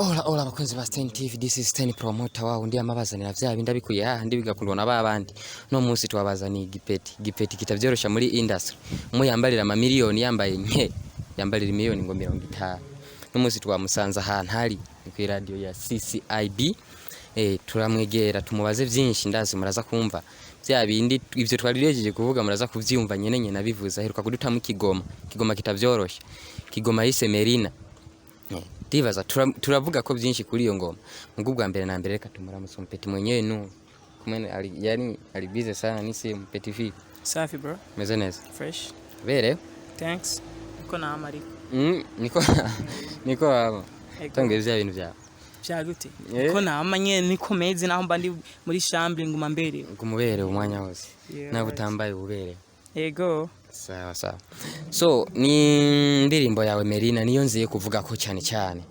Hola hola abakunzi ba Stein TV, this is Stein Promoter wao ndi amabazanira vya bindi abikuye hahandi bigakundwa na babandi. No munsi twabazaniye igipeti, igipeti kitavyorosha muri industry. Umwe yambarira ama miliyoni, yambaye nke yambarira miliyoni ngo 50. No munsi twamusanze ahantu hari ni ku radio ya CCIB. Turamwegera tumubaze vyinshi, ndazi muraza kumva vya bindi ivyo twari rejeje kuvuga, muraza kuvyumva nyene nyene abivuze. Aheruka kudutamo ikigoma, ikigoma kitavyorosha, kigoma yise Merina. Ndibaza turavuga ko byinshi kuri iyo ngoma. Mugu bwa mbere na mbere reka tumuramutse mpeti mwenyewe nu kumene ali, yani ali busy sana ni simu. Mpeti, vipi? Safi bro. Meze neza? Fresh. Bere. Thanks. Niko nama ariko. Niko wabo. Ego. Tange vya bintu vyawe. Vya gute? Eh. Niko nama nyene, niko meze naho mba ndi muri chambre nguma mbere. Kumubere umwanya wose. Yeah, nawe right. utambaye ubere. Ego. Sawa sawa. So ni indirimbo yawe Merina niyo nziye kuvuga ko cyane cyane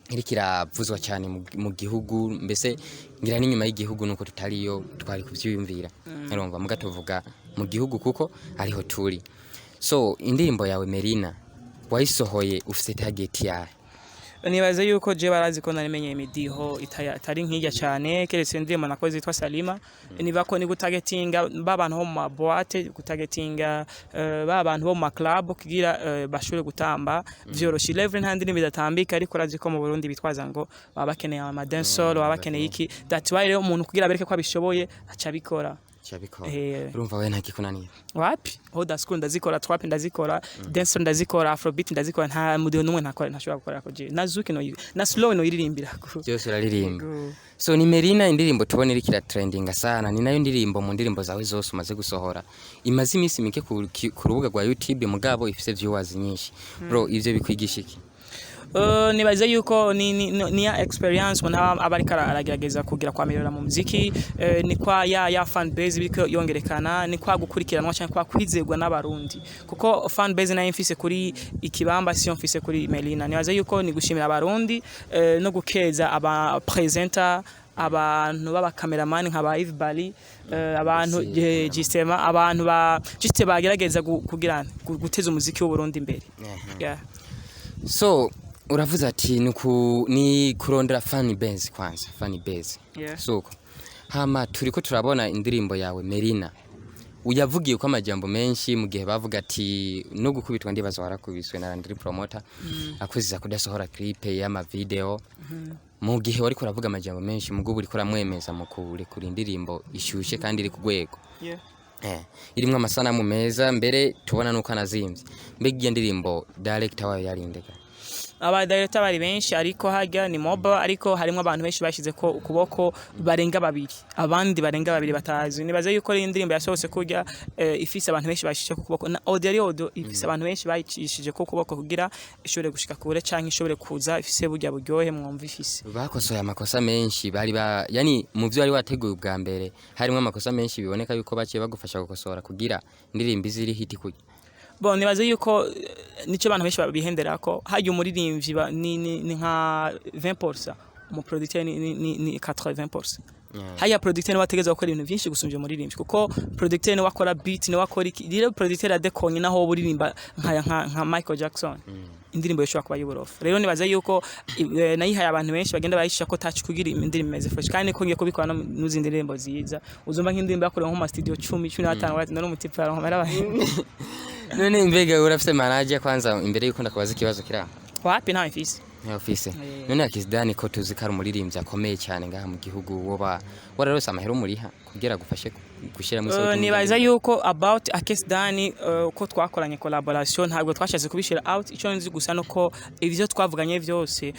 iriko iravuzwa cyane mu gihugu, mbese ngira n'inyuma y'igihugu, nuko tutariyo twari kuvyiyumvira. Urumva muga tuvuga mu gihugu kuko ariho turi. So indirimbo yawe Merina wayisohoye ufite target yawe? Nibaza yuko je barazi ko narimenye imidiho itari nkijya cyane, keretse indirimbo nakoze yitwa Salima. Niba ko ni gutagetinga ba bantu bo mu ma boîte, gutagetinga ba bantu bo mu ma club kugira bashobore gutamba vyoroshe. Level nta ndirimbo idatambika, ariko urazi ko mu Burundi bitwaza ngo baba bakeneye ama dancehall, baba bakeneye iki. That's why rero umuntu kugira abereke ko abishoboye aca abikora. Cyabikora. Eh. Urumva we ntakikunanira. Wapi, old school ndazikora, trap ndazikora, dancehall ndazikora, afrobeat ndazikora. Nta mudiho numwe ntakora ntashobora gukora ko je na zouk no na slow no iririmbira. Byose uraririmba. So ni Merina, indirimbo tubona iriko iratrendinga sana, ni nayo ndirimbo mu ndirimbo zawe zose umaze gusohora imaze iminsi mike ku rubuga rwa YouTube, mugabo ifise viewers nyinshi. Bro, ivyo bikwigisha iki? Nibaze yuko ni ya experience umuntu aba ariko aragerageza kugira kwamerera mu muziki, ni kwa ya fan base biriko yongerekana, ni kwa gukurikiranwa cyangwa kwa kwizerwa n'Abarundi, kuko fan base nayo mfise kuri Ikibamba siyo mfise kuri Melina. Nibaze yuko ni gushimira Abarundi, no gukeza aba presenter, abantu b'aba cameraman nka ba Yves Bali, abantu justement abantu ba juste bagerageza kugira guteza umuziki w'u Burundi imbere. Yeah. So uravuze ati ni kurondera fan base kwanza, fan base. Suko hama turiko turabona indirimbo yawe Merina uyavugiye ko amajambo menshi mu gihe bavuga ati no gukubitwa, ndibaza warakubiswe na Landry Promoter akuziza kudasohora clip y'ama video, mu gihe wariko uravuga amajambo menshi, mugubu uriko uramwemeza mu kurekura indirimbo ishushe kandi iri ku rwego. Irimwo amasanamu meza, mbere tubona nuko anazimvye. Mbega iyo ndirimbo director wayo yarindega? Aba director bari benshi, ariko harya ni moba, ariko harimo abantu benshi bashize ko ukuboko barenga babiri, abandi barenga babiri batazi. Nibaze yuko ari indirimbo yasohotse kurya, ifise abantu benshi bashize ko ukuboko, na audio ari audio ifise abantu benshi bayicishije ko ukuboko kugira ishobore gushika kure canke ishobore kuza ifise burya buryohe mwumva ifise. Bakosoye amakosa menshi bari ba, yani mu byo wari wateguye ubwa mbere harimo amakosa menshi, biboneka yuko baciye bagufasha gukosora kugira indirimbo iziri hit kurya. Bon, nibaze yuko nico abantu benshi babihenderako. Harya umuririmbyi ni nka 20%, umuproducteur ni 80%. Haya producteur niwe ategerezwa gukora ibintu byinshi gusumbya umuririmbyi, kuko producteur niwe akora beat, niwe akora iki. Rero producteur adekonye, naho wowe uririmba nka Michael Jackson, indirimbo ishobora kuba y'uburofa. Rero nibaza yuko nayihaye abantu benshi bagenda bayishisha ko touch kugira indirimbo imeze fresh, kandi niko ngiye kubikora no n'izindi ndirimbo ziza. Uzumva nk'indirimbo yakorewe nko mu ma studio 10, 15, bati none umutipe yaronka None mbega urafise manager kwanza, imbere yuko ndakubaza ikibazo kira? Wapi, nta mfise. Nta ufise? Eh. None Akisdani, ko tuzi ko ari umuririmbyi akomeye cyane ngaha mu gihugu, woba wararose amahera umuriha kugira agufashe gushyiramo isauti mu Nibaza ndirimbo? yuko about Akes Dani, ko twakoranye collaboration, ntabwo twashatse kubishira out. Icyo nzi gusa nuko ivyo twavuganye vyose,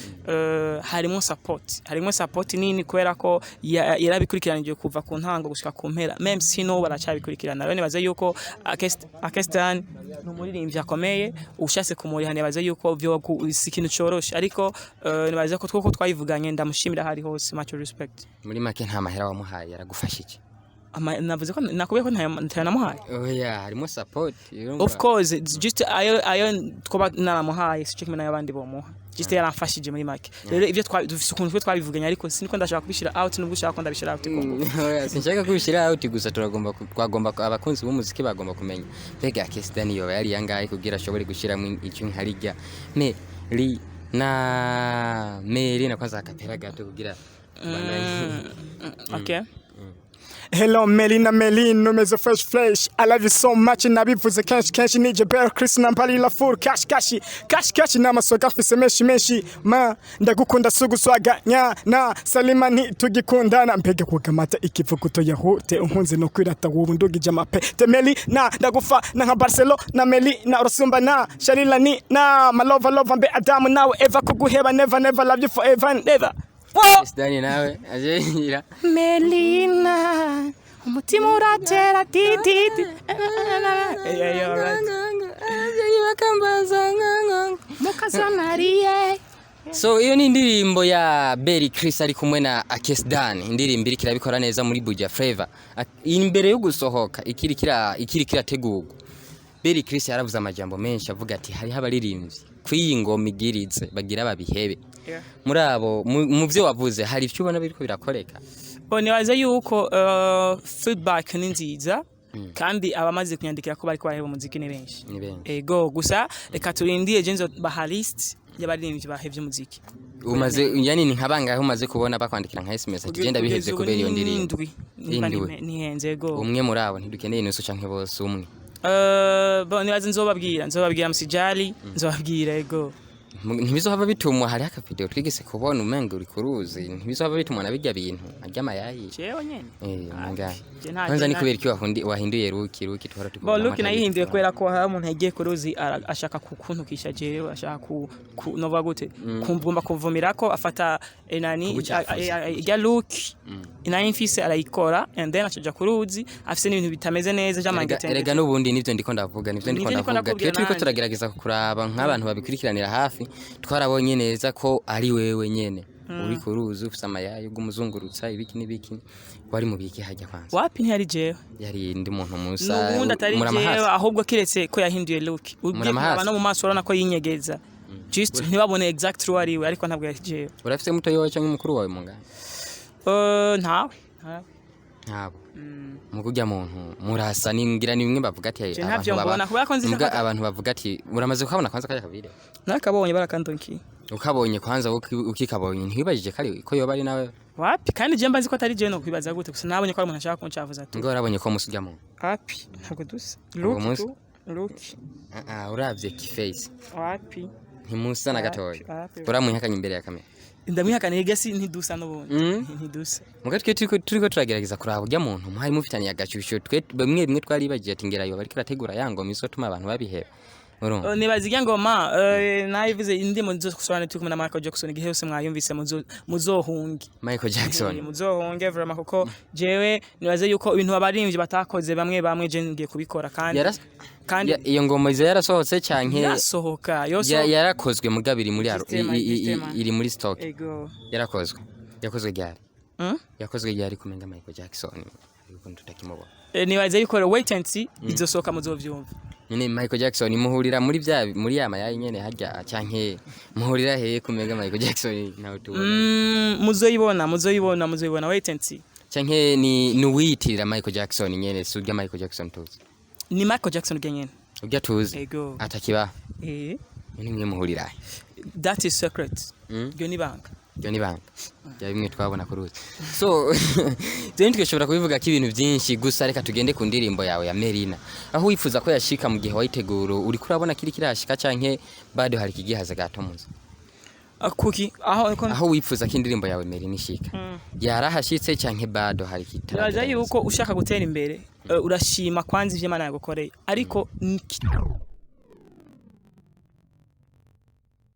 harimo support nini, kubera ko yarabikurikiranije kuva ku ntango gushika ku mpera, même si no baracyabikurikirana. Rero nibaza yuko Akes Dani ni umuririmbyi akomeye, ushatse kumuriha nibaza yuko vyo si ikintu coroshe, ariko nibaza ko twoko twayivuganye, ndamushimira hari hose, much respect. Muri make nta mahera wamuhaye, yaragufasha iki? Navuze ko nakubwiye ko ntayo namuhaye. Oya, harimo support urumva. Of course, it's just ayo twaba naramuhaye sico kimwe n'ayabandi bomuha, just yaramfashije muri make. Rero ivyo dufise ukuntu twe twabivuganye, ariko siniko ndashaka kubishira out, nubwo ushaka ko ndabishira out ko. Oya, sinshaka kubishyira out, gusa turagomba twagomba abakunzi b'umuziki bagomba kumenya mbega Akes Dani yoba yari yangahe kugira ashobore gushyiramo icyo nkarijya me li Na Mary na kwanza akapera gato kugira tubandanye. Okay. Hello Melina, Melina, umeze fresh fresh. I love you so much, nabivuze kenshi kenshi. Nije Bell Chris, nambarira full cash cash cash cash, n'amasoga afise menshi menshi. Ma ndagukunda suguswaga nya na Salima ntitugikundana, mbega kugamata ikivuguto yahute unkunze no kwirata ubu ndugije amape te. Melina, ndagufa na nka Barcelona. Melina, urasumba na Sharila ni na malova lova, mbe Adamu nawe Eva, kuguheba never never, love you forever and ever. Whoa! Dani nawe aje. Melina, umutima uratera tititi. Yeah, alright. Mukazanariye. So iyo ni indirimbo ya Berry Chris ari kumwe na Akes Dan, indirimbo iriko irabikora neza muri Buja Flavor. Imbere yo gusohoka ikiri kirategurwa, Berry Chris yaravuze amajambo menshi, avuga ati hariho abaririmbyi kw'iyi ngoma igiritse bagira babihebe. Muri abo mu vyo wavuze hari ivyo ubona biriko birakoreka? Bo, nibaza yuko feedback ni nziza, kandi abamaze kunyandikira ko bariko baraheba umuziki ni benshi. Ni benshi. Ego, gusa reka turindire, je nzobaha list y'abaririmbyi bahevye umuziki. Umaze, yani ni nka bangahe umaze kubona bakwandikira nka SMS ati genda bihevye kubera iyo ndirimbo? Indwi nimba. Indwi. Nihenze, ego. Umwe muri abo, ntidukeneye inusu canke bose, umwe. Bo, nibaza nzobabwira, msijali, nzobabwira, ego. Ntibizohava bitumwa, hariho akavideo twigeze kubona umenga uri ku ruzi, ntibizohava bitumwa na birya bintu arya amayayi? Jewe nyene? Eh, umenga Je nta- kwanza ni kubera iki wahinduye look tuhora Bo, tukubona? look nayihinduye kubera ko hari umuntu yagiye ku ruzi, ashaka kuntukisha jewe, ashaka ku nova gute kumvumba kumvumirako, afata nani Kugucafuza. Irya look nari mfise arayikora, and then acaja ku ruzi afise n'ibintu bitameze neza. Erega n'ubundi nivyo ndiko ndavuga, nivyo ndiko Nivyo ndiko ndavuga. ndakubwira Twe turiko nanje. turagerageza kuraba nk'abantu babikurikiranira hafi, twarabonye neza ko ari wewe nyene uri ku ruzi ufise amayayi ugumuzungurutsa ibiki n'ibiki. Wari mu biki hajya kwanza? Wapi, ntiyari jewe. Yari ndi muntu musa. N'ubundi atari Muramahasi. jewe, ahubwo kiretse ko yahinduye look, ugiye Muramahasi. kuraba no mu maso urabona ko yinyegeza, just ntibabone exact uwo ari we, ariko ntabwo yari jewe. Urafise muto yowe canke mukuru wawe mungana? Ntawe, ntawe. Ntabo mu kurya muntu murasa, ningira ni bimwe bavuga ati Je ntavyo mbona, kubera ko nzi abantu bavuga ati uramaze kukabona kwanza kajya kabire? Nakabonye, barakandonkiye. Ukabonye kwanza, ukikabonye ntiwibajije kari ko yoba ari nawe? Wapi, kandi je mba nzi ko atari jewe, no kwibaza gute? Gusa nabonye ko ari umuntu ashaka kuncavuza tu. Ngo warabonye ko musi urya muntu? Wapi, ntabwo dusa. Uwo Look munsi- tu look. Ah, ah, uravye kiface. Wapi. Ntimusa na gatoya. Wapi. Uramuhakanye imbere ya kamera. Ndamwihakana gasi, ntidusa n'ubundi. Ntidusa. Muga twe turiko turagerageza kuraba urya muntu muhari mufitaniye agashusho, twe bimwe bimwe twaribagiye ati ngera yoba ariko arategura ya ngoma izotuma abantu babiheba, urumva? Nibaza irya ngoma, nayivuze indirimbo nzosobanura turi kumwe na Michael Jackson, igihe yose mwayumvise muzohunge. Michael Jackson. Muzohunge vraiment, kuko jewe nibaze yuko ibintu abaririmbyi batakoze bamwe bamwe, je ngiye kubikora kandi kandi Iyo ngoma iza yarasohotse canke? Yasohoka yose. Yarakozwe mugabo iri muri System, system. iri muri stock? Ego. Yarakozwe, yakozwe ryari? Mm? Yakozwe ryari kumenga Michael Jackson ariko tutakimubona? Nibaze yuko wait and see, izosohoka muzovyumva. Nyene Michael Jackson muhurira muri bya muri ya mayayi nyene harya, canke muhurira hehe kumenga Michael Jackson nawe tubona? Muzoyibona, muzoyibona, muzoyibona, wait and see. Canke ni nuwiyitirira Michael Jackson nyene, si urya Michael Jackson tuzi? Ni Michael Jackson urya nyene. Urya tuzi? Ego. Atakiba? Nyene mwe muhurira he? That is secret. Iryo ni banga. Iryo ni banga bya bimwe twabona ku ruzi. So rero twashobora kubivuga ko ibintu byinshi, gusa reka tugende ku ndirimbo yawe ya Merina, aho wifuza ko yashika mu gihe wayitegura, uri kurabona kiri kirashika canke bado hari kigihaza gato muzi? Kuki aho ko Aho wifuza ko indirimbo yawe Merina ishika, yarahashitse canke bado hari Nibaza kitaragera? yuko ushaka gutera imbere, urashima kwanza ivyo Imana yagukoreye, ariko